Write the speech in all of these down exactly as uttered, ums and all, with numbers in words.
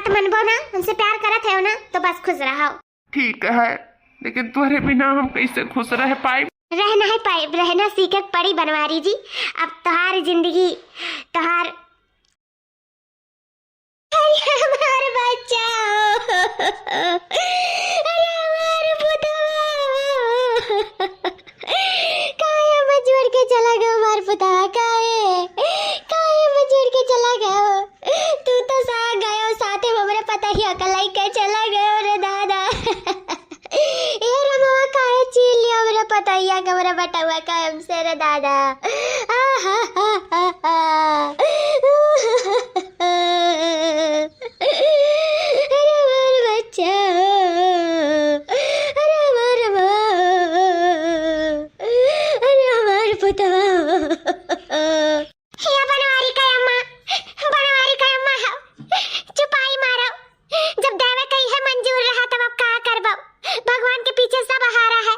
बात मनबो ना, हमसे प्यार करत है ना, तो बस खुश रहो। ठीक है, लेकिन तोहरे बिना हम कैसे खुश रह पाई? रह नहीं पाई, रहना सीखे के पड़ी बनवारी जी। अब तोहार जिंदगी, तोहार अरे हमार बच्चा, अरे हमार पुतवा, काहे हमैं छोड़ के चला गयो हमार पुतवा? काहे, काहे हमैं छोड़ के चला गयो? तू तो सा गयो साथे हमरे पतोहिया का लइके चला गयो रे दादा। ए रमवा, काहे छीन लियो हमरे पतोहिया के, हमरे बेटवा का हमसे रे दादा। आहा, हा, हा, हा। अरे हमार बच्चा, अरे हमार माँ, अरे हमार पुतवा। हे बनवारी का अम्मा, बनवारी का अम्मा हो, चुपाई मारो। जब देवे कही है मंजूर रहा, तब अब का करबो? भगवान के पीछे सब हारा है,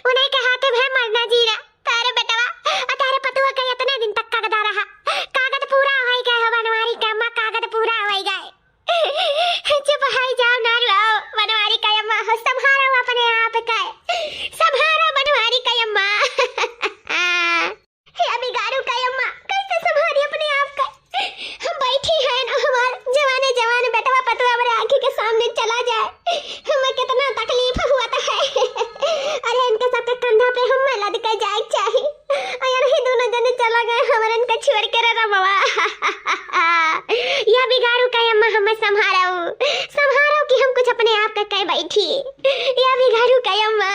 उन्हीं के हाथे में है मरना जीना। तारे बेटवा, आ तारे पतुआ का इतने दिन तक कागदा रहा, कागद पूरा होई गए हो बनवारी का अम्मा, कागद पूरा होई गए। चुप होई जाओ ना रो, बनवारी का अम्मा हो, संभारो अपने आप का, संभारो बनवारी का अम्मा। हे बिगाड़ू का अम्मा, कैसे संभारी अपने आप का? हम बैठी हैं ना, हमार जवाने जवान बेटवा पतुआ हमरे आँखी के सामने चला जाए, हमें कितना तकलीफ हुआ तो है। अरे इनके सबके कंधा पे हमें लद के जाए के चाही। अरे ये दोनों जने चला गए, हमरे इनका छोड़ के रे रमवा। या बिगाड़ू का अम्मा हमें संभारो, संभारो कि हम कुछ अपने आप का कह बैठी। या बिगाड़ू का अम्मा।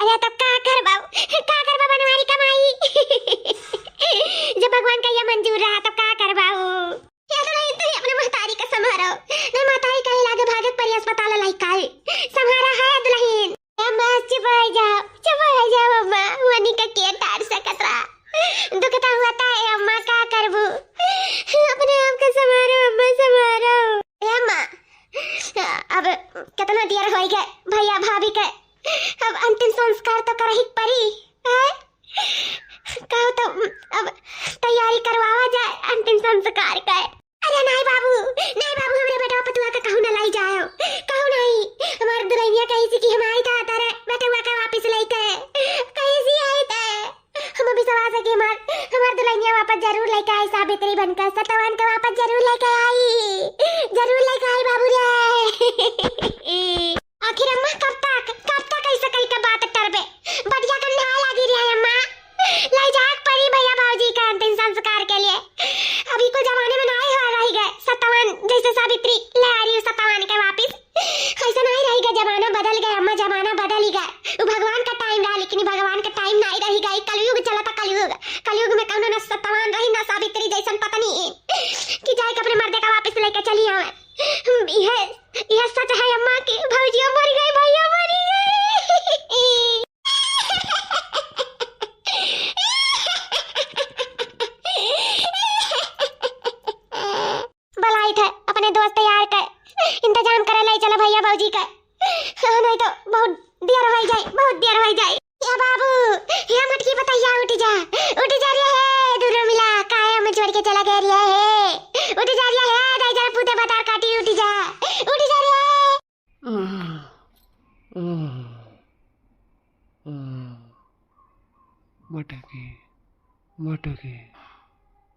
अरे तब का करबाऊ, का करबा बनवारी का माई? जब भगवान का ये मंजूर रहा तब का करबाऊ? या तो नहीं, तू ही अपने महतारी का संभारो। नहीं महतारी कहीं लागे भागे परी अस्पताल लाई काल। संभारा है दुल्हन। ए अम्मा चुप हो जाओ, चुप हो जाओ अम्मा। वनी का के टार सकत रहा। दुख तो हुआ था ए अम्मा, का करबू? अपने आप का संभारो अम्मा, संभारो। ए अम्मा, अब कितना देर होई गए भैया भाभी के, अब अंतिम संस्कार तो करही के परी, हैं? कहो तो अब तैयारी करवावा जाए अंतिम संस्कार का। अरे नहीं बाबू, नहीं बाबू, हमरे बेटवा पतुआ का कहूँ ना लाई जाओ, कहूँ नहीं। हमार दुल्हनिया कही सी कि हम आई था तारे बेटवा का वापिस लेके, कही सी आई थे। हम विश्वास है कि हमार, हमार दुल्हनिया वापस जरूर लेके आई, सावित्री बनकर सतवान के वापस जरूर लेके आई, जरूर लेके आई बाबू रे। आखिर अम्मा कब तक, कब तक ऐसे कही के बात टरबे? बढ़िया कंधा लागी रे अम्मा, ले जाए के परी भैया भौजी के अंतिम संस्कार के लिए। अभी को जमाने में नाई हो रही गए सतवान, जैसे सावित्री ले आ रही है सतवान के वापिस। ऐसा नहीं रही गए, जमाना बदल गए अम्मा, जमाना बदल ही गए। वो भगवान का टाइम रहा, लेकिन ये भगवान का टाइम नहीं रही गए। कलयुग चला था, कलयुग। कलयुग में कौनो न सतवान रही, न सावित्री जैसन पत्नी कि जाए के अपने मर्दे का वापस लेके चली आवे। यह, यह सच है अम्मा कि भौजिया मर गई, भैया मर गई। बलाई थे अपने दोस्त यार के इंतजाम करे लाई चला भैया भौजी के। हाँ, नहीं तो बहुत देर हो जाए, बहुत देर हो जाए। ए बाबू, ए मटकी पतैया उठ जा, उठ जा रे हे, दूनो मिला, काहे हमें छोड़ के चला गया रे हे? उठ जा रे हे, दाई जरा पूते बतार काटी, उठ जा, उठ जा रे हे। मटकी, मटकी,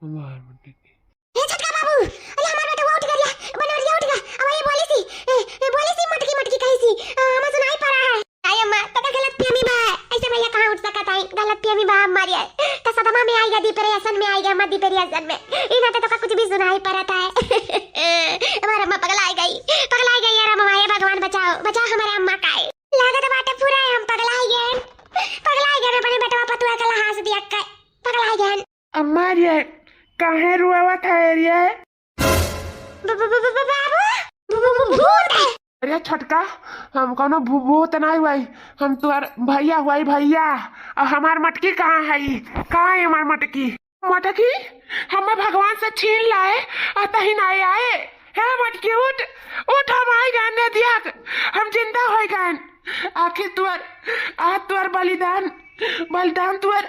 हमार मटकी। ए छोटका बाबू, अरे हमार बेटवा उठ गया, बनवरिया उठ गया। अब ये बोली सी, ए, ए, बोली सी मटकी मटकी कही सी, अ, हमें सुनाई पड़ा है। आई अम्मा, तो का गलत फहमी बा? ऐसे भैया कहाँ उठ सकत आई? गलत फहमी बा हमारी है। तो सदमा में आई गया, डिप्रेशन में आई गया, अम्मा डिप्रेशन में। ई नाते तो का कुछ भी सुनाई पड़ता है। हमार अम्मा पगलाई गई, पगलाई गई यार अम्मा, हे भगवान बचाओ, बचाओ हमारे अम्मा का है। लागत बाटे पूरा हम पगलाई गए, पगलाई गए अपने बेटवा पतुआ का लहास दिया के, पगलाई गए। अम्मा रे, काहे रोवत है रे? ब-, ब-, ब-, ब-, ब-, बाबू, ब-, ब-, ब-, भूत है। अरे छोटका, हम कौनो भू-, भूत नहीं हुई, हम तोर भैया हुई, भैया। और हमार मटकी कहाँ है? कहाँ है हमार मटकी? मटकी हमें भगवान से छीन लाए, अतही नहीं आए। हे मटकी उठ, उठ, हम आई गए ने दिया, हम जिंदा हो गए। आखिर तोर, आ तोर बलिदान, बलिदान तोर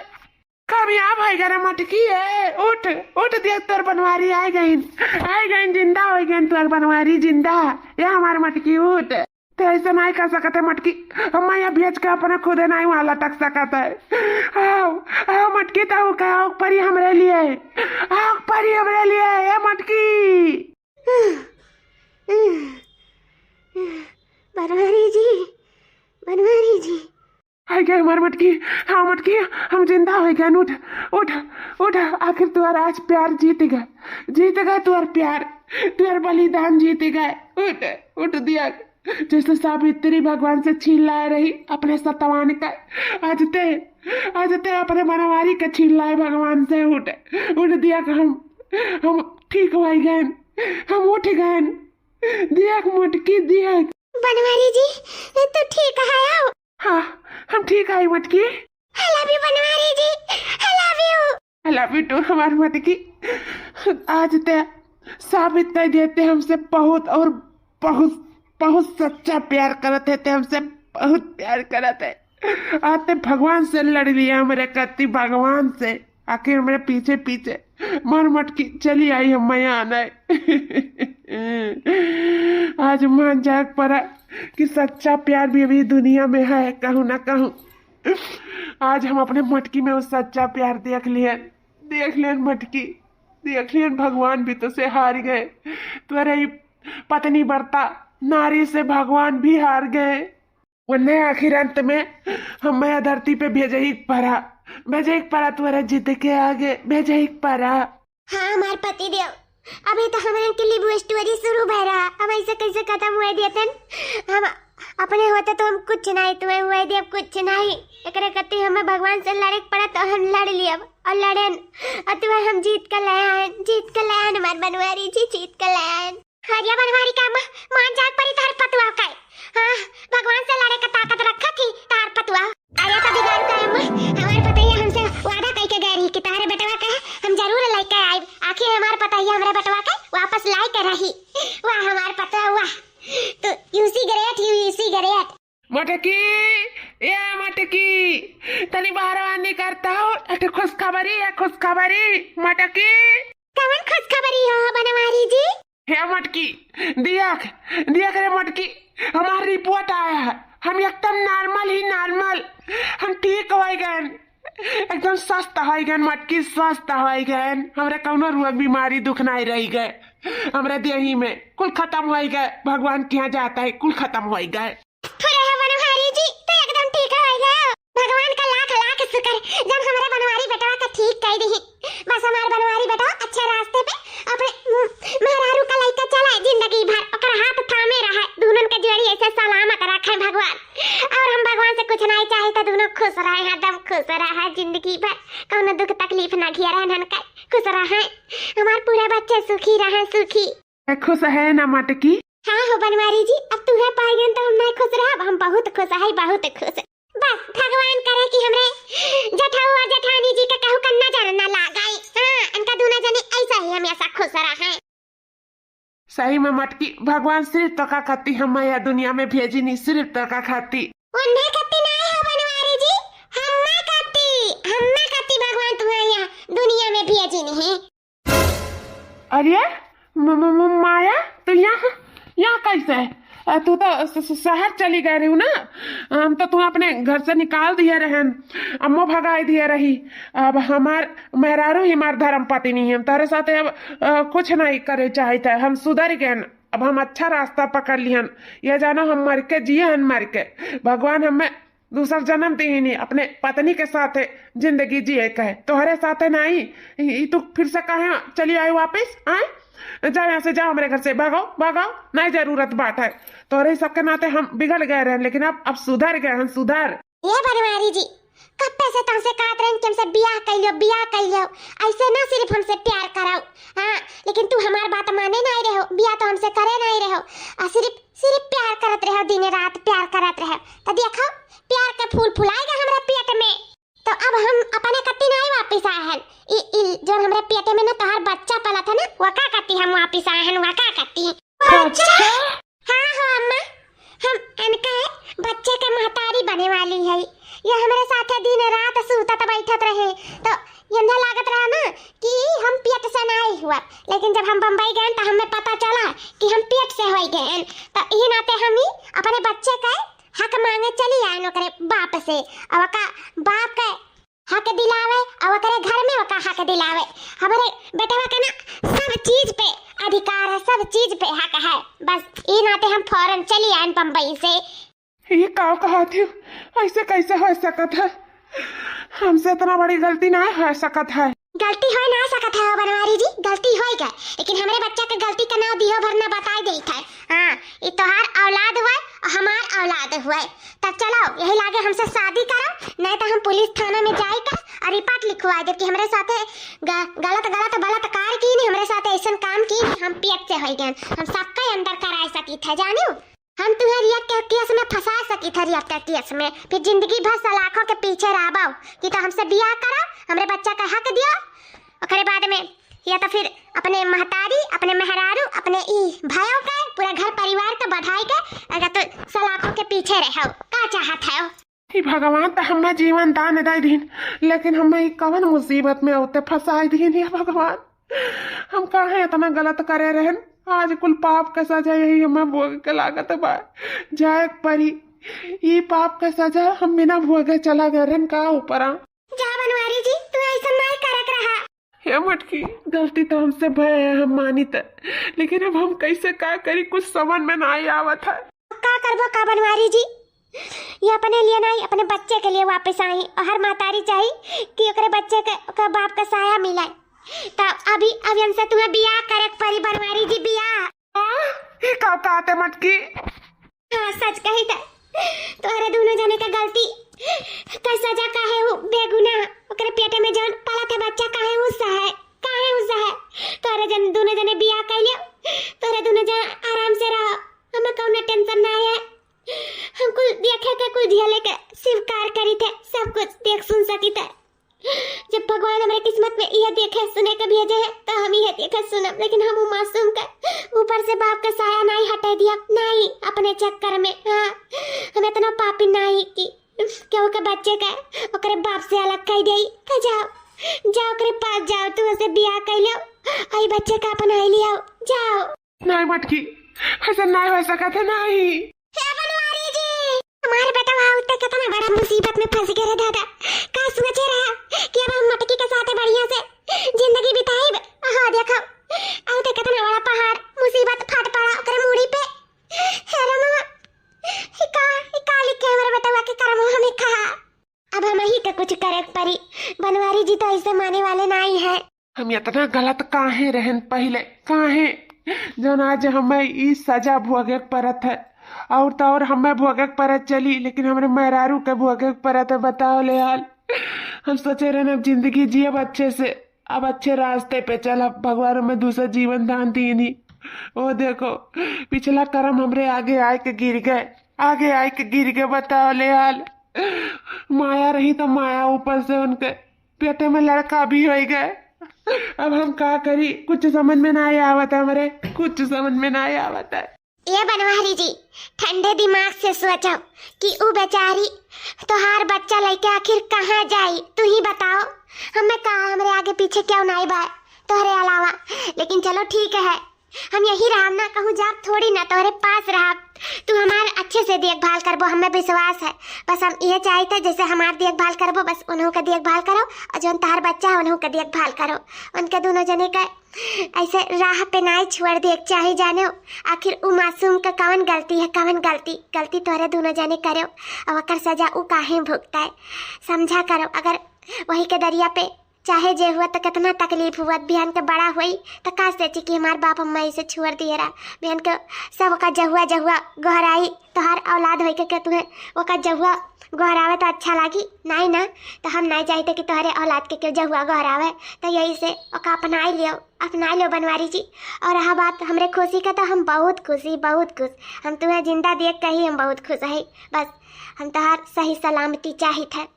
कामयाब होइ गए रे मटकी, ए, उठ, उठ, देख तोर बनवारी आइ गइन, आइ गइन, जिंदा होइ गइन तोर बनवारी, जिंदा। ए हमार मटकी, उठ। ते ऐसे नाहीं कर सकत है मटकी, हम यहाँ भेज के अपने खुदे नाहीं वहाँ लटक सकत है। आओ, आओ मटकी, तो का आग परी हमरे लिए, आग परी हमरे लिए, ए मटकी। बनवारी जी, बनवारी जी। आइ गए हमार मटकी, हाँ मटकी, हम जिंदा होइ गए। उठ, उठ, उठ, आखिर तुहार आज प्यार जीत गए, जीत गए तुहार प्यार, तुहार बलिदान जीत गए। उठ, उठ दिया, जैसे सावित्री भगवान से छीन लाए रही अपने सतवान का, आज ते, आज ते अपने बनवारी का छीन लाए भगवान से। उठ, उठ दिया, हम, हम ठीक होइ गए, हम उठ गए। देख मटकी, देख। बनवारी जी, तू ठीक है हो? हाँ, हम ठीक है मटकी। I love you बनवारी जी, I love you। I love you too हमार मटकी। आज ते साबित कर देते हमसे बहुत और बहुत, बहुत सच्चा प्यार करत है ते, हमसे बहुत प्यार करत है। आज ते भगवान से लड़ लिया हमरे कत्ती, भगवान से। आखिर हमरे पीछे पीछे मर मटकी चली आई, हम यहाँ आने। आज मान जाए पड़ा कि सच्चा प्यार भी अभी दुनिया में है, कहूँ ना कहूँ। आज हम अपने मटकी में वो सच्चा प्यार देख लियन, देख लियन मटकी, देख लियन, भगवान भी तो से हार गए। तोरे ही पत्नी व्रता नारी से भगवान भी हार गए। वन्ने आखिर अंत में हमें धरती पे भेजे ही पड़ा, भेजे ही पड़ा, तोरे जिद के आगे भेजे ही पड़ा। हाँ, हमार पति देव, अभी तो हमरे के love story शुरू भय रहा, अब ऐसे कैसे खत्म हुए देतन? हम अपने होते तो हम कुछ नहीं, तुम्हें हुए देव कुछ नहीं। एकरे कत्ती हमें भगवान से लड़े के पड़ा तो हम लड़ लियब और लड़ेन, और तुम्हें हम जीत के ले आएन, जीत के ले आएन हमार बनवारी जी, जीत के ले आएन। अरे बनवारी का अम्मा, मान जाए परी तार पतुआ के। हाँ, भगवान से लड़े का ताकत रखा थी तार पतुआ। अरे तो बिगाड़ू का अम्मा, हमार पतैया हमसे वादा कई के गए रही कि तारे बेटवा के हम जरूर लेके आइब। आखिर हमार पतैया हमरे बेटवा के वापस लाई के रही। वाह हमार पतुआ, वाह। तो you see great, you, you see great। मटकी, ए मटकी, तनी बाहर आवा, निकरता हो। एक खुशखबरी है, खुशखबरी, मटकी। कवन खुशखबरी हो बनवारी जी? हे मटकी, दियाक, दियाक रे मटकी, हमार report आया है। हम एकदम normal ही normal, हम ठीक होइ गएन, एकदम स्वस्थ होइ गएन मटकी, स्वस्थ होइ गएन। हमरे कौनो रोग बीमारी दुख नाहीं रहि गए हमरे देही में, कुल खतम होइ गए। भगवान के यहाँ जाता है, कुल खतम होइ गए। अरे हे बनवारी जी, तो एकदम ठीक होइ गए। भगवान का लाख लाख शुक्र, जब हमरे बनवारी बेटवा का ठीक कइ दिही। बस हमार बनवारी बेटवा अच्छे रास्ते पे अपने, उम, मेहरारू का लइके चले जिंदगी भर, ओकर हाथ थामे रहे, दुनों के जोड़ी ऐसे सलामत रखे भगवान। और हम भगवान से कुछ नहीं चाहे तो दुनों खुश रहे, हरदम खुश रहे जिंदगी भर, कौनो दुख तकलीफ ना घेरे हन के, खुश रहे। हमार पूरे बच्चे सुखी रहे, सुखी। ए, खुश है ना मटकी? हाँ हो बनवारी जी, अब तुहे पाइ गएन तो हम नहीं खुश रहब, हम बहुत खुश है, बहुत खुश। बस भगवान करे कि हमरे जेठऊ और जेठानी जी के कहू का नजर न लागे। हाँ, इनका दुनो जने ऐसा ही हमेशा खुश रहे। सही में मटकी, भगवान सिर्फ तोका खाती हम यह दुनिया में भेजी नहीं, सिर्फ तोका खाती। उन्हें खाती नहीं हो बनवारी जी, हम्मा खाती, हम्मा खाती भगवान तुम्हें यह दुनिया में भेजी नहीं। अरे, म-, म-, म-, माया, तू यहाँ, यहाँ कैसे? अ, तू तो स-, स-, शहर चली गए रही ना, हम तो तुम्हें अपने घर से निकाल दिए रहन, अम्मो भगाई दिए रही। अब हमार मेहरारू ही हमार धर्म पत्नी है, हम तोहरे साथे अब, अ, कुछ नहीं करे चाहत है, हम सुधर गए, अब हम अच्छा रास्ता पकड़ लिहन। ये जानो हम मर के जिए हन, मर के भगवान हमें दूसर जन्म दिहिनी अपने पत्नी के साथे जिंदगी जिए के है, तोहरे साथे नाहीं। ई, ई तू फिर से कहे चली आई वापस, आए? जाओ यहाँ से, जाओ हमरे घर से, भागो, भागो, नाहीं जरूरत बात है। तोहरे सबके नाते हम बिगड़ गए रहन, लेकिन अब, अब सुधर गए हन, सुधर। ये बनवारी जी, कब से तुमसे कहत रहन कि हमसे बियाह कइ लो, बियाह कइ लो, ऐसे ना सिर्फ हमसे प्यार कराओ, हाँ, लेकिन तू हमार बात माने नहीं रहो, बियाह तो हमसे करे नहीं रहो, आ सिर्फ सिर्फ प्यार करत रहो, दिन रात प्यार करत रहो। तो देखो, प्यार के फूल फुलाएगा हमरा पेट में। तो अब हम अपने कत्ती नहीं वापिस आए हन। ई, ई, जो हमरे पेट में ना तोहार बच्चा पलत है ना, वका कत्ती हम वापिस आए हन, वका कत्ती। बच्चा? हाँ, हाँ, अम्मा, हम इनके बच्चे के महतारी बने वाली है। ये हमरे साथे दिन रात सूतत बैठत रहे, तो यंदा लागत रहा ना कि हम पेट से नाई हुआ, लेकिन जब हम बम्बई गए तो हमें पता चला कि हम पेट से होई गए। तो ई नाते हम ही अपने बच्चे के हक मांगे चली आए ओकरे बाप से, और ओका बाप के हक दिलावे और ओकरे घर में ओका हक दिलावे। हमरे बेटवा के ना सब चीज पे अधिकार है, सब चीज पे हक है। बस ई नाते हम फौरन चली आए बम्बई से। ये का कहत हो? ऐसे कैसे हो सकत है? हमसे इतना बड़ी गलती ना हो सकत है। गलती हो ना सकत है हो बनवारी जी, गलती हो गए, लेकिन हमरे बच्चा के गलती का नाव दियो भर ना बताई देत है। हाँ, ये तोहार औलाद हुए और हमार औलाद हुए। तब चलो यही लागे हमसे शादी करो, नहीं तो हम पुलिस थाना में जाए का और रिपोर्ट लिखवा देब कि हमरे साथे ग-, गलत गलत बलात्कार की नहीं, हमरे साथे ऐसन काम की नहीं, हम पेट से हो गए, हम सबके अंदर कराए सकी थे जानू। हम तुहे रेप के केस में फंसा सकी थे, रेप के केस में, फिर जिंदगी भर सलाखों के पीछे रहबो कि तो हमसे बियाह करो, हमरे बच्चा का हक दियो, ओकरे बाद में या तो फिर अपने महतारी, अपने मेहरारू, अपने ई भाइयों के, पूरा घर परिवार के बढ़ाई के, अगर तो सलाखों के पीछे रहो, का चाहत है? हे भगवान, तो हमें जीवन दान दे दीन, लेकिन हमें ई कवन मुसीबत में होते फंसाई दीन, हे भगवान। हम काहे इतना गलत करे रहन? आज कुल पाप का सजा यही हमें भोग के लागत बा। जाए के परी, ई पाप का सजा हम बिना भोगे चला गए रहन का ऊपरा। जा बनवारी जी, तू ऐसा नहीं करत रहा। हे मटकी, गलती तो हमसे भय है, हम मानी त, लेकिन अब हम कैसे का करी, कुछ समझ में नहीं आवत है। का करबो का बनवारी जी, ये अपने लिए नहीं, अपने बच्चे के लिए वापस आई। और हर महतारी चाही कि ओकरे बच्चे के, ओकरे बाप का साया मिले। तो अभी, अभी हमसे तुम्हें बियाह करे के परी बनवारी जी, बियाह। हाँ, ये का कहते मटकी? हाँ, सच कही थे, तोहरे दोनों जने के गलती। कैसा जा काहे हूँ बेगुनाह, ओकरे पेटे में जौन पला थे बच्चा, काहे हूँ सहे, काहे हूँ सहे? तोहरे जन, दोनों जने बियाह कर लियो, तोहरे दोनों जन आराम से रहो, हमें कौनो टेंशन ना है। हम कुल देखे के, कुल झेले के स्वीकार करी थे, सब कुछ देख सुन सकी थे। जब भगवान हमरे किस्मत में यह देखे सुने के भेजे है, तो हम यह देखे सुनब, लेकिन हम उ मासूम के ऊपर से बाप का साया नहीं हटे दिया, नहीं अपने चक्कर में। हाँ, हम इतना पापी नहीं कि केहू के बच्चे के ओकरे बाप से अलग कर देई। तो जाओ, जाओ ओकरे पास जाओ, तू उसे बियाह कर लो, आई बच्चे का अपना लियाओ, जाओ। नहीं मटकी, ऐसा नहीं हो सकत है, नहीं। हे बनवारी जी, हमारे बेटा वहाँ उत्ते कितना बड़ा मुसीबत में फंस गए रे दादा। का सोचे रहा कि अब हम मटकी के साथ बढ़िया से जिंदगी बिताइब। हाँ देखो, आउ तो कितना बड़ा पहाड़ मुसीबत फट पड़ा ओकरे मूड़ी पे। हे रे मामा, ई का, ई का लिखे हमारे बेटवा के करम हमें कहा। अब हम ही का कुछ करे के परी। बनवारी जी तो ऐसे माने वाले नहीं है। हम इतना गलत काहे रहन पहिले, काहे? जौन आज हमें ई सजा भोगे के परत है। और तो और हमें भोगे के परत चली, लेकिन हमरे मेहरारू के भोगे के परत है। बताओ ले हाल। हम सोचे रहन अब जिंदगी जियब अच्छे से, अब अच्छे रास्ते पे चलब। भगवान हमें दूसरा जीवन दान दीनी। ओ देखो, पिछला करम हमरे आगे आए के गिर गए, आगे आए के गिर गए। बताओ ले हाल। माया रही तो माया ऊपर से उनके पेटे में लड़का भी होई गए। अब हम का करी, कुछ समझ में ना आवत है हमरे, कुछ समझ में ना आवत है। ए बनवारी जी, ठंडे दिमाग से सोचो कि उ बेचारी तोहार बच्चा लेके आखिर कहाँ जाई, तू ही बताओ। हमें का, हमरे आगे पीछे क्यों नहीं बा तोहरे अलावा? लेकिन चलो ठीक है, हम यही रहब ना, कहूँ जाब थोड़ी ना, तोहरे पास रहब। तू हमार अच्छे से देखभाल करबो, हमें विश्वास है। बस हम ये चाहित है, जैसे हमार देखभाल करबो, बस उन्हों का देखभाल करो, और जौन तोहार बच्चा है, उन्हों का देखभाल करो। उनके दोनों जने का ऐसे राह पे नाई छोड़ दे के चाही, जाने हो? आखिर उ मासूम का कवन गलती है, कवन गलती? गलती तोहरे दोनों जने करो, और ओकर सजा उ काहे भुगता है, समझा करो। अगर वही के दरिया पे चाहे जे हुआ तो कितना तकलीफ हुआ, बिहान के बड़ा होई तो का सोची कि हमार बाप अम्मा इसे छोड़ दिए रहा। बिहान के सब ओका जहुआ जहुआ गोहराई, तोहार औलाद होई के, के तुम्हें ओका जहुआ गोहरावे तो अच्छा लागी, नहीं ना? तो हम नहीं चाहते कि तोहरे औलाद के केहू जहुआ गोहरावे, तो यही से ओका अपनाई लियो, अपनाई लियो बनवारी जी। और रहा बात हमरे खुशी का, तो हम बहुत खुशी, बहुत खुश। हम तुम्हें जिंदा देख के ही हम बहुत खुश है। बस हम तोहार सही सलामती चाहित है।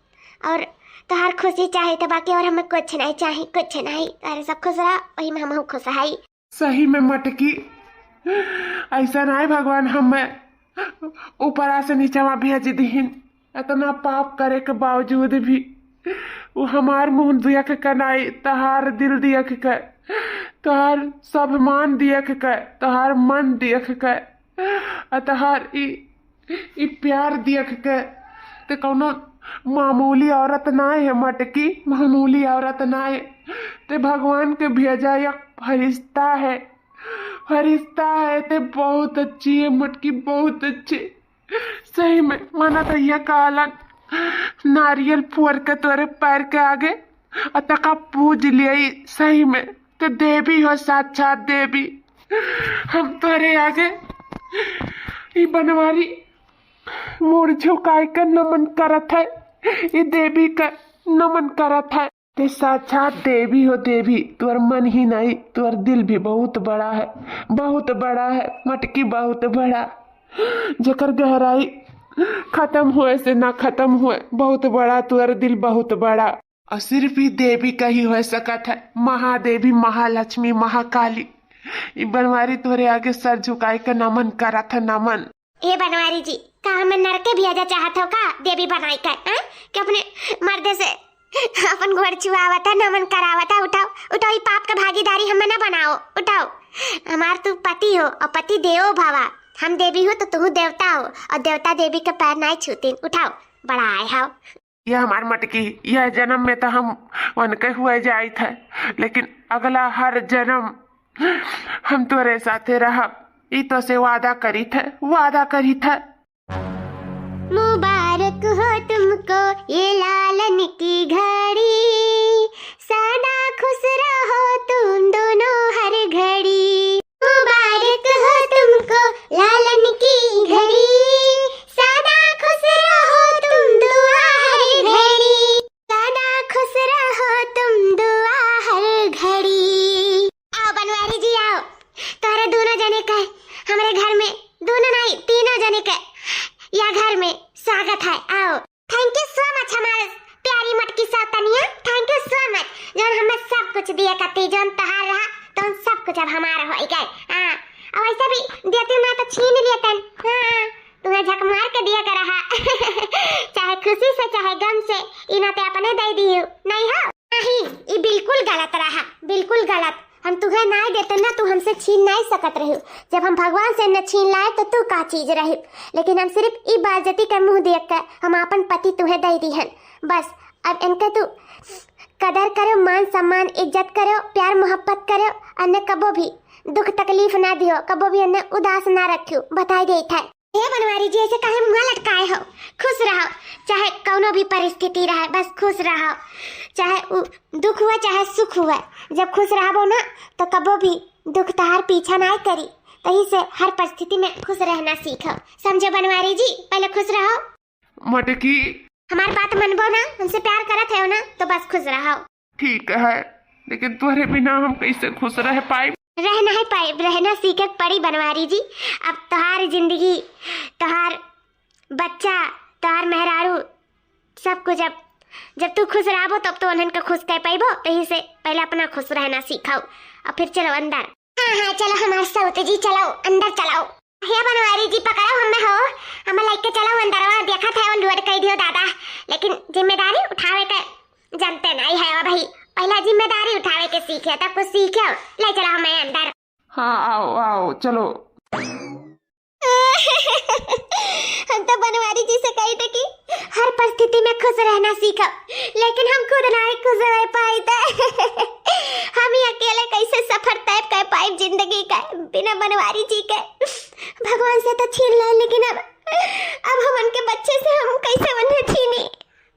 और तोहार खुशी चाहित है, बाकी और हमें कुछ नहीं चाही, कुछ नहीं। अरे सब खुश रहा, वही में हम खुश है। सही में मटकी, ऐसा नहीं भगवान हमें ऊपरा से नीचवा भेज दीहिन। इतना पाप करे के बावजूद भी उ हमार मुँह देख के नाई, तोहार दिल देख के, तोहार स्वाभिमान देख के, तोहार मन देख के, आ तोहार ई, ई प्यार देख के, ते कौनो मामूली औरत नाई है मटकी, मामूली औरत नाई। ते भगवान के भेजा एक फरिश्ता है, फरिश्ता है। ते बहुत अच्छी है मटकी, बहुत अच्छी। सही में, माना तो यह कहलन, नारियल फोर के तोरे पैर के आगे अतका पूज लिया। सही में, ते देवी हो, साक्षात देवी। हम तोरे आगे ई बनवारी मुड़ झुकाए के नमन करत है, ई देवी का नमन करत है। ते साक्षात देवी हो देवी, तोर मन ही नहीं, तोर दिल भी बहुत बड़ा है, बहुत बड़ा है मटकी, बहुत बड़ा, जेकर गहराई खत्म हुए से ना खत्म हुए, बहुत बड़ा तोर दिल, बहुत बड़ा। और सिर्फ ही देवी का ही हो सकत है, महादेवी, महालक्ष्मी, महाकाली। ई बनवारी तोरे आगे सर झुकाए के नमन करत है, नमन। ए बनवारी जी, का हमें नरके भेजा चाहत हो का देवी बनाई के, हैं? कि अपने मर्दे से अपन गोड़ छुआवत है, नमन करावत है। उठाओ, उठाओ, ई पाप के भागीदारी हमें ना बनाओ। उठाओ, हमार तू पति हो और पति देवो भवा। हम देवी हो तो तू देवता हो, और देवता देवी के पैर नाई छूतीन। उठाओ, बड़ा आए हो। यह हमार मटकी, यह जन्म में तो हम उनके हुए जाइत है, लेकिन अगला हर जन्म हम तोरे साथे रहब, ई तो से वादा करीत है, वादा करीत है। मुबारक हो तुमको ये लालन की घड़ी, सदा खुश रहो तुम दोनों हर घड़ी। मुबारक हो तुमको लालन की घड़ी, सदा खुश रहो तुम दुआ हर घड़ी, सदा खुश रहो तुम दुआ हर घड़ी। आओ बनवारी जी आओ, तोहरे दोनों जने के हमरे घर में, दोनों नहीं, तीनों जने के या घर में स्वागत है। आओ। Thank you so much हमारे प्यारी मटकी सौतनिया, thank you so much, जौन हमें सब कुछ दिए कती, जौन तहार रहा, तो सब कुछ अब हमारा हो गए। हाँ, और वैसे भी देती ना तो छीन लेतन। हाँ, तुम्हें झक मार के दिए के रहा। चाहे खुशी से, चाहे गम से, इना ते अपने दे दियो, नहीं हो? नहीं, ई बिल्कुल गलत रहा, बिल्कुल गलत। हम तुहे नाय देते ना, तू हमसे छीन नाय सकत रही। जब हम भगवान से न छीन लाए तो तू का चीज रही? लेकिन हम सिर्फ ई बाजती के मुँह देख के हम आपन पति तुहे दे दीहन। बस अब इनके तू कदर करो, मान सम्मान इज्जत करो, प्यार मोहब्बत करो, अन्य कबो भी दुख तकलीफ ना दियो, कबो भी अन्य उदास ना रखियो। बताई देत है। हे बनवारी जी, ऐसे काहे मुँह लटकाए हो? खुश रहो, चाहे कौनो भी परिस्थिति रहे, बस खुश रहो। चाहे उ दुख हुए, चाहे सुख हुए, जब खुश रहबो ना, तो कबो भी दुख तहार पीछा ना करी। तही से हर परिस्थिति में खुश रहना सीखो, समझो बनवारी जी? पहले खुश रहो। मटकी। हमार बात मनबो ना, हमसे प्यार करत है ना, तो बस खुश रहो। ठीक है, लेकिन तोहरे बिना हम कैसे खुश रह पाइब? रह नहीं पाइब, रहना सीखे के पड़ी बनवारी जी। अब तोहार जिंदगी, तोहार बच्चा, तोहार मेहरारू, सब कुछ। अब जब तू खुश रहबो तब तो उन्हन के खुश कर पाइबो। तही से पहले अपना खुश रहना सीखो और फिर चलो अंदर। हाँ हाँ, चलो हमार सौत जी, चलो अंदर चलो। हे बनवारी जी, पकड़ो हमें हो, हमें लेके चलो अंदरवा। देखत है वो लोड कर दियो दादा, लेकिन जिम्मेदारी उठावे के जानते नहीं है भाई। पहला जिम्मेदारी उठावे के सीखे, तब कुछ सीखे। ले चलो हमें अंदर। हाँ, आओ आओ, चलो। हम तो बनवारी जी से कही थे कि हर परिस्थिति में खुश रहना सीखो, लेकिन हम खुद ना ही खुश रह पाई थे। हम ही अकेले कैसे सफर तय कर पाई जिंदगी का बिना बनवारी जी के? भगवान से तो छीन लाए, लेकिन अब, अब हम उनके बच्चे से हम कैसे उन्हें छीनी?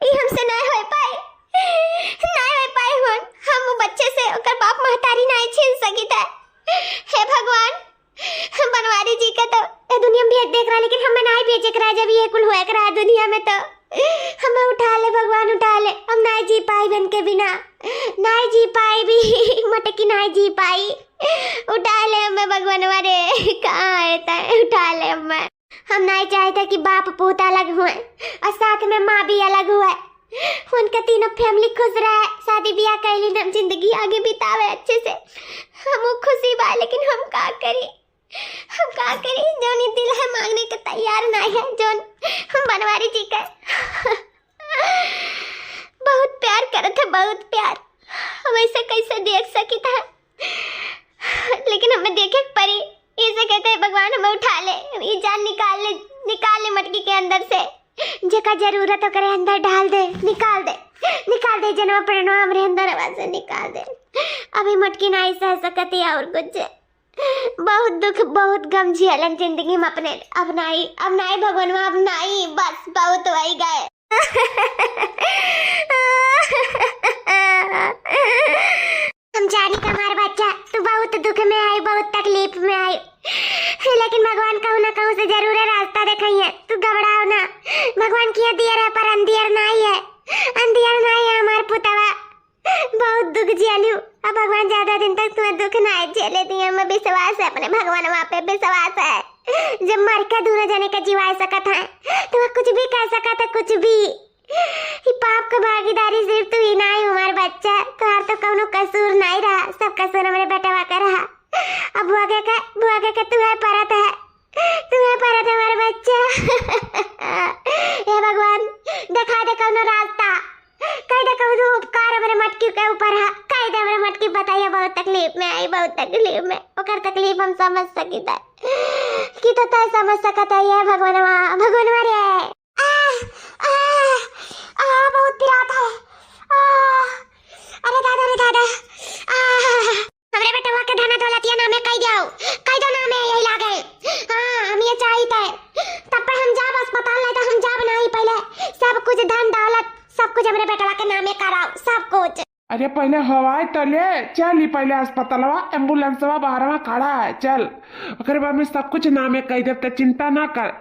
ई हमसे नाय होए पाए, नाय होए पाए। हम, हम वो बच्चे से ओकर बाप महतारी नाय छीन सकी थे। हे भगवान, बनवारी जी के तो ए दुनिया में भेज देख रहा, लेकिन हमें नाय भेजे के रहा। जब ये कुल होए के रहा दुनिया में, तो हमें उठा ले भगवान, उठा ले। हम नाय जी पाई बन के बिना, नाय जी पाई भी। मटकी नाय जी पाई। उठा ले हमें भगवानवा रे, कहाँ है तय? उठा ले हमें। हम नाय चाहते कि बाप पूत अलग हुए और साथ में माँ भी अलग हुए। उनके तीनों फैमिली खुश रहे, शादी ब्याह कैली, हम जिंदगी आगे बितावे अच्छे से। हम वो खुशी बा, लेकिन हम का करी, हम का करी? जौन ई दिल है मांगने के तैयार नाय है, जौन हम बनवारी जी के बहुत प्यार करत है, बहुत प्यार। हम ऐसे कैसे देख सकित है? लेकिन हमें देखे के पड़ी। इसे कहते हैं भगवान हमें उठा ले, ये जान निकाल ले, निकाल ले मटकी के अंदर से। जेका जरूरत ओकरे अंदर डाल दे, निकाल दे, निकाल दे, जनवा प्रणवा हमरे अंदर आवाज से निकाल दे। अभी मटकी नाई सह सकती और कुछ। बहुत दुख, बहुत गम झेलन जिंदगी में अपने। अब नाई, अब नाई भगवानवा, अब नाई, बस बहुत होई गए। हम जानी त हमार बच्चा, तू बहुत दुख में आई, बहुत तकलीफ में आई, लेकिन भगवान कहूँ ना कहूँ से जरूर रास्ता देखाइए। तू घबराओ ना, भगवान किया दियर है पर अंधियर नाई है, अंधियर नाई है हमार पुतवा। बहुत दुख झेलू। अब भगवान ज्यादा दिन तक तुम्हें दुख ना झेले दिए। हमें विश्वास है, अपने भगवानवा पे विश्वास है। जब मर के दोनों जने का जीवाए सकत है, तो वह कुछ भी कह सकत है, कुछ भी। ई पाप के भागीदारी सिर्फ तू ही ना है, हमार बच्चा। तोहार तो कौनो कसूर नहीं रहा, सब कसूर हमरे बेटवा का रहा। अब भोगे के, भोगे के तू है परत है। तुम्हें परत हमार बच्चा। हे भगवान, देखा दे कौनो रास्ता, कह दे कौनो उपकार हमरे मटकी के ऊपर है, कह दे हमरे मटकी बताइए, बहुत तकलीफ में आई, बहुत तकलीफ में। ओकर तकलीफ हम समझ सकित है कि तो तय समझ सकत है, ये भगवानवा, भगवानवा रे। आ, आ, आ, बहुत पिरात है। आ, अरे दादा रे दादा। आ, हमरे बेटवा के धन दौलतिया नामे कई दो, कई दो नामे यही लागे। हाँ, हम ये चाहित है। तब पे हम जाब अस्पताल, नहीं तो हम जाब नहीं। पहले सब कुछ धन दौलत, सब कुछ हमरे बेटवा के नामे कराओ, सब कुछ। अरे पहले हवाई तो ले, चल ही पहले अस्पतालवा, एम्बुलेंसवा बाहरवा खड़ा है, चल। ओकरे बाद में सब कुछ नामे कई देब, त चिंता ना कर,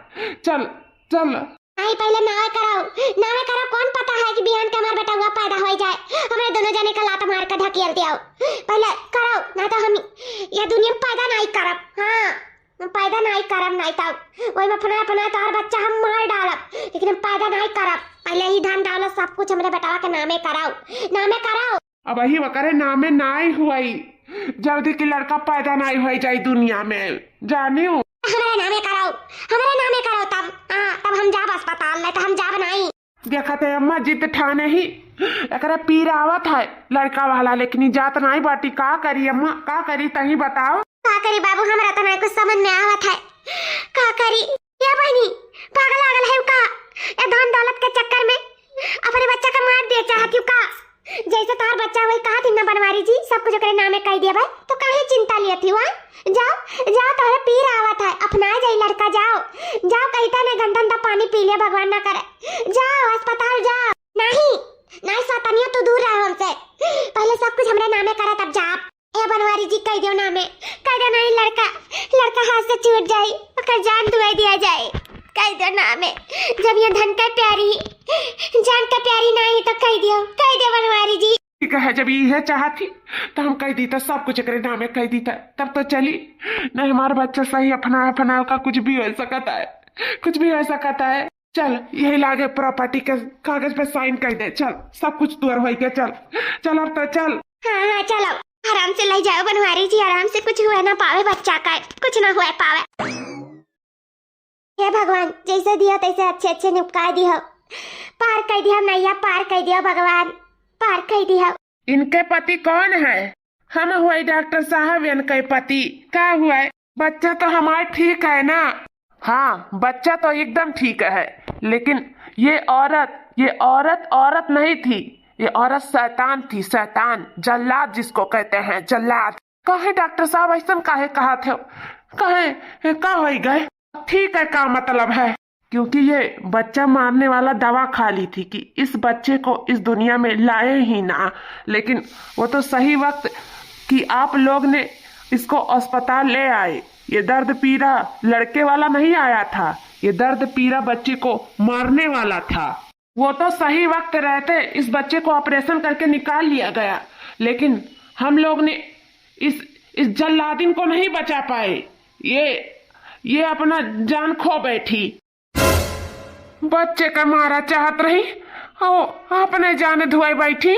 चल, चल। नहीं, पहले नावे कराओ, नावे कराओ। कौन पता है कि बिहान के हमार बेटवा पैदा हो जाए, हमरे दोनों जने का लात मार के ढकेल दियो। पहले कराओ, ना तो हम ये दुनिया में पैदा नहीं करब। हाँ, हम पैदा नहीं करब, नहीं तो वही में अपना, अपना तोहर बच्चा हम मार डालब, लेकिन हम पैदा नहीं करब। पहले ही धन दौलत सब कुछ हमरे बेटवा के नामे कराओ, नामे कराओ। अब वही वकरे नामे नाई हुई, जल्दी की लड़का पैदा नाई हुई जाई दुनिया में, जानियो। हमरे नामे कराओ, हमरे नामे कराओ, तब, हाँ, तब हम जाब अस्पताल, नहीं तो हम जाब नहीं। देखत है अम्मा, जिद ठाने ही, एकरा पीर आवत है लड़का वाला, लेकिन ई जात नाई बाटी। का करी अम्मा, का करी, तही बताओ। का करी बाबू, हमरा तो नहीं कुछ समझ में आवत है। का करी? ए बहिनी, पागल आगल है का? ए धन दौलत के चक्कर में अपने बच्चा का मार दिए चाहत हूँ का? जैसे तोहार बच्चा होई, कहा थी ना बनवारी जी, सब कुछ ओकरे नामे कह दिया भाई, तो काहे चिंता लिया थी वहाँ? जाओ, जाओ, तोहरे पीर आवत है, अपना जाई लड़का, जाओ, जाओ, कहिता ने गंदन दा पानी पी लिया, भगवान ना करे, जाओ अस्पताल जाओ। नहीं, नहीं सौतनिया, तू दूर रहो हमसे, पहले सब कुछ हमरे नामे करे तब जा। ए बनवारी जी, कह दो नामे, कह दो नहीं लड़का, लड़का हाथ से छूट जाई, ओकर जान दुआई दिया जाए, कह दो नामे। जब ये धन का प्यारी, जान का प्यारी नहीं तो कह दियो, कह दो बनवारी जी। ठीक है, जब ये चाहत थी तो हम कह दी तो सब कुछ एकरे नामे कह दी था, तब तो चली। नहीं, हमार बच्चा सही अपना, अपना का कुछ भी हो सकता है, कुछ भी हो सकता है। चल, यही लागे प्रॉपर्टी के कागज पे साइन कर दे। चल, सब कुछ तोर होई के। चल, चल, अब तो चल। हाँ, हाँ, चलो, आराम से ले जाओ बनवारी जी, आराम से, कुछ हुए ना पावे बच्चा का, कुछ ना हुए पावे। हे भगवान, जैसे दिया तैसे अच्छे अच्छे निपका दियो, पार कर दिया नैया, पार कर दिया भगवान, पार कर दिया। इनके पति कौन है? हम हुए डॉक्टर साहब, इनके पति। का हुआ है? बच्चा तो हमार ठीक है ना? हाँ, बच्चा तो एकदम ठीक है, लेकिन ये औरत, ये औरत औरत नहीं थी, ये औरत शैतान थी, शैतान, जल्लाद जिसको कहते हैं, जल्लाद। काहे डॉक्टर साहब ऐसन काहे कहा थे? काहे, का हो गए? ठीक है, का मतलब है? क्योंकि ये बच्चा मारने वाला दवा खा ली थी कि इस बच्चे को इस दुनिया में लाए ही ना, लेकिन वो तो सही वक्त कि आप लोग ने इसको अस्पताल ले आए। ये दर्द पीड़ा लड़के वाला नहीं आया था, ये दर्द पीड़ा बच्चे को मारने वाला था। वो तो सही वक्त रहते इस बच्चे को ऑपरेशन करके निकाल लिया गया, लेकिन हम लोग ने इस, इस जल्लादिन को नहीं बचा पाए। ये, ये अपना जान खो बैठी। बच्चे का मारा चाहत रही, ओ, अपने जान धुआई बैठी।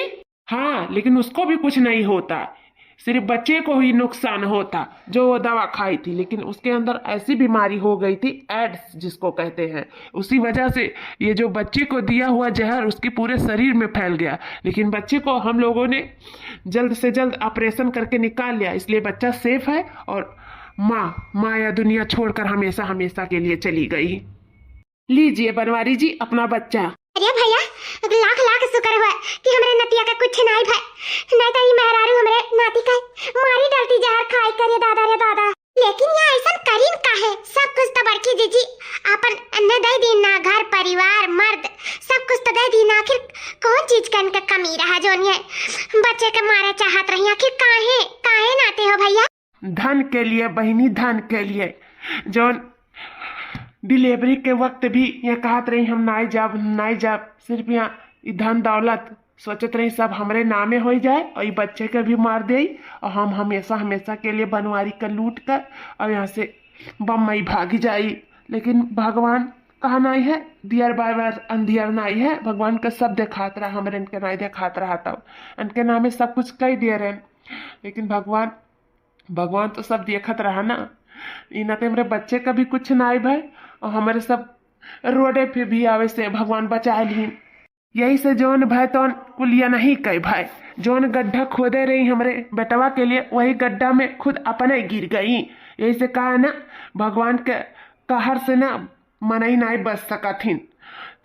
हाँ, लेकिन उसको भी कुछ नहीं होता। सिर्फ बच्चे को ही नुकसान होता जो वो दवा खाई थी, लेकिन उसके अंदर ऐसी बीमारी हो गई थी, एड्स जिसको कहते हैं। उसी वजह से ये जो बच्चे को दिया हुआ जहर उसके पूरे शरीर में फैल गया। लेकिन बच्चे को हम लोगों ने जल्द से जल्द ऑपरेशन करके निकाल लिया, इसलिए बच्चा सेफ है और माँ, माँ यह दुनिया छोड़कर हमेशा हमेशा के लिए चली गई। लीजिए बनवारी जी, अपना बच्चा। अरे भैया, लाख लाख शुक्र हुआ कि हमरे नतिया का कुछ नाई भय, नहीं तो ई मेहरारू हमरे नाती का मारी डालती जहर खाई करे दादा रे दादा। लेकिन ये ऐसन करीन काहे? सब कुछ तो बड़की जीजी आपन ने दे दीन ना, घर परिवार मर्द सब कुछ तो दे दीन ना, आखिर कौन चीज का इनका कमी रहा जोन ये बच्चे के मारे चाहत रही? आखिर काहे, काहे नाते हो भैया? धन के लिए बहिनी, धन के लिए। जौन डिलीवरी के वक्त भी ये कहत रही हम नाई जाब, नाई जाब, सिर्फ यहाँ ई धन दौलत सोचत रही सब हमरे नामे हो जाए और ई बच्चे के भी मार दे और हम हमेशा हमेशा के लिए बनवारी का लूट कर और यहाँ से बम्बई भागी जाई। लेकिन भगवान कहा नाई है, दियर बार बार अंधियर नाई है, भगवान का सब देखात रहा, हमरे इनके नाई देखात रहा तब इनके नामे सब कुछ कह दिए रहे। लेकिन भगवान, भगवान तो सब देखत रहा ना। ई नाते हमरे बच्चे का भी कुछ नाई भय और हमरे सब रोडे पे भी आवे से भगवान बचाए लीन। यही से जौन भय तौन कुलिया नहीं कहे भय। जौन गड्ढा खोदे रही हमरे बेटवा के लिए, वही गड्ढा में खुद अपने गिर गई। यही से कहा ना, भगवान के कहर से ना मनई नाई बच सकत हिन।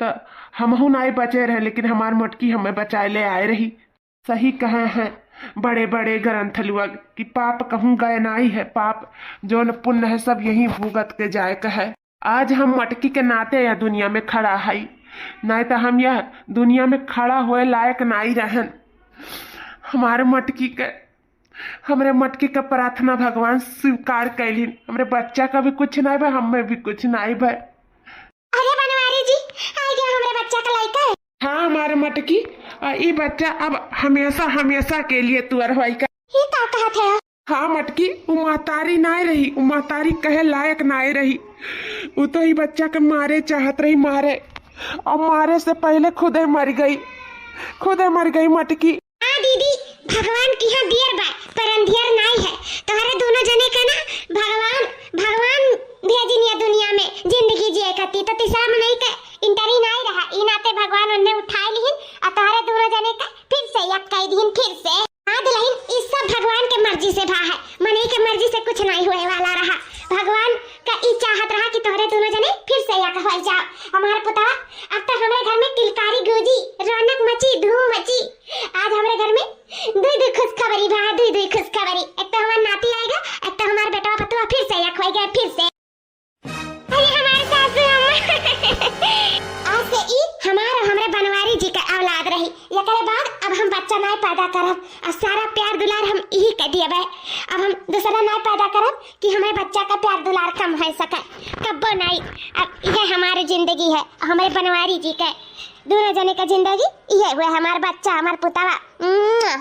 तो हमहू नाई बचे रहे, लेकिन हमार मोटकी हमें बचाए ले आए रही। सही कहे हैं बड़े बड़े ग्रंथ लोग कि पाप कहूँ गए नाई है, पाप जौन पुण्य है सब यहीं भुगत के जाए के है। आज हम मटकी के नाते यह दुनिया में खड़ा हई, नाई तो हम यह दुनिया में खड़ा होए लायक नाई रहन। हमारे मटकी के, हमरे मटकी के प्रार्थना भगवान स्वीकार कैलिन। हमरे बच्चा का भी कुछ नाई भय, हमें भी कुछ नाई भय। अरे बनवारी जी, आ गया हमरे बच्चा का लइका। हाँ हमारे मटकी, आ, ई बच्चा अब हमेशा हमेशा के लिए तुअर होई का। ये का कहत है? हाँ मटकी, उ महतारी नाय रही, उ महतारी कहे लायक नाय रही। उ तो ई बच्चा के मारे चाहत रही, मारे, और मारे से पहले खुदे मर गई, खुदे मर गई मटकी। हाँ दीदी, भगवान की यहाँ दियर बा, पर अंधियर नाय है। तोहरे दोनों जने के ना भगवान, भगवान भेजिन या दुनिया में जिंदगी जिए खातिर, तो तीसरा मनई के इंटरी नाय रहा। ई नाते भगवान उन्हें उठाए लिहिन और तोहरे दोनों जने के फिर से एक कई दिहिन, फिर से। हाँ दुल्हन, ई सब भगवान के मर्जी से भा है, मनई के मर्जी से कुछ नाय होए वाला रहा। भगवान का ई चाहत रहा कि तोहरे दोनों जने फिर से एक हो जाओ। हमार पुतवा, अब तो हमरे घर में किलकारी गूंजी, रौनक मची, धूम मची। आज हमरे घर में दुई दुई खुशखबरी भा, दुई दुई खुशखबरी। एक तो हमार नाती आएगा, एक तो हमार बेटवा पतुआ फिर से एक होई गए, फिर से। अरे हमारे सासू अम्मा। आज से ई हमार और हमरे बनवारी जी का औलाद रही। एकरे बाद अब हम बच्चा नाय पैदा करब और सारा प्यार दुलार हम इही के दियबे। अब हम दूसरा नाय पैदा करब कि हमरे बच्चा का प्यार दुलार कम हो सके, कब्बो नाय। अब यह हमारी जिंदगी है, हमरे बनवारी जी के दोनों जने का जिंदगी इहे हुए, हमार बच्चा, हमार पुतवा। मुआ।